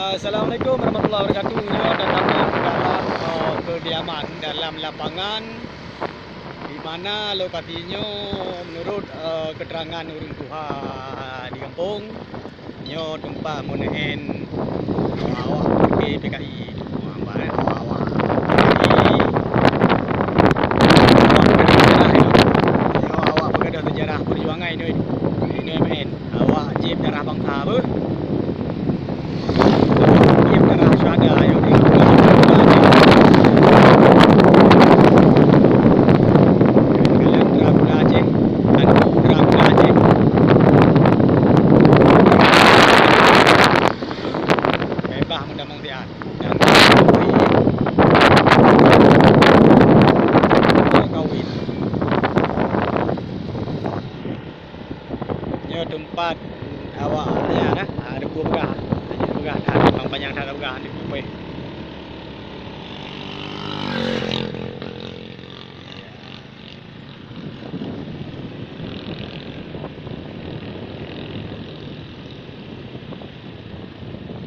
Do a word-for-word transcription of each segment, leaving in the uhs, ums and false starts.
Assalamualaikum warahmatullahi wabarakatuh. Nyoe dalam, dalam, eh, kediaman, dalam lapangan, di mana lokasi nyoe menurut, eh, keterangan ureueng tuha di gampông, nyoe teumpat meuneuen awak P K I. Awak, awak. Jadi, awak peugah sejarah nyoe. Nyoe awak peugah sejarah perjuangan nyoe. Nyoe meu'en. Awak jieb darah bansa beuh. Awak jieb darah syuhada nyoe. Galak Dracula Aceh. Anu Dracula Aceh. Beubaih meutamong siat. Dan kawin. Nyoe teumpat awak nyan, nah, ada dua peugah. Ada dua peugah, dah, memang panjang that peugah, ada dua peugah.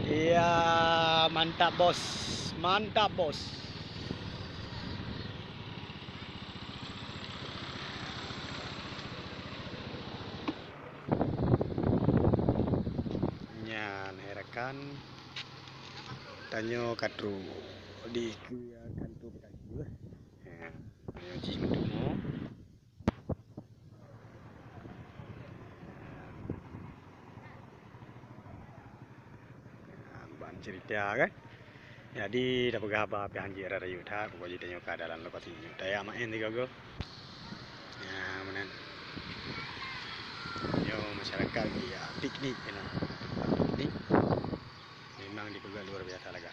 Iya, mantap, Bos. Mantap, Bos. Nyan, hai rakan, tanyoe ka trok di keu kantor P K I. Ya, tanyoe jih meutumu. Ban cerita kan. Jadi, tapeugah haba pih hanjeuet rayeuk that, pokok jih tanyoe ka dalam lokasi nyoe. Tajak maén sigoe-goe. Ya, meunan. Nyoe masyarakat lagi, ya, piknik keunan. Tempat piknik. Memang dipeugah luar biasa lagak.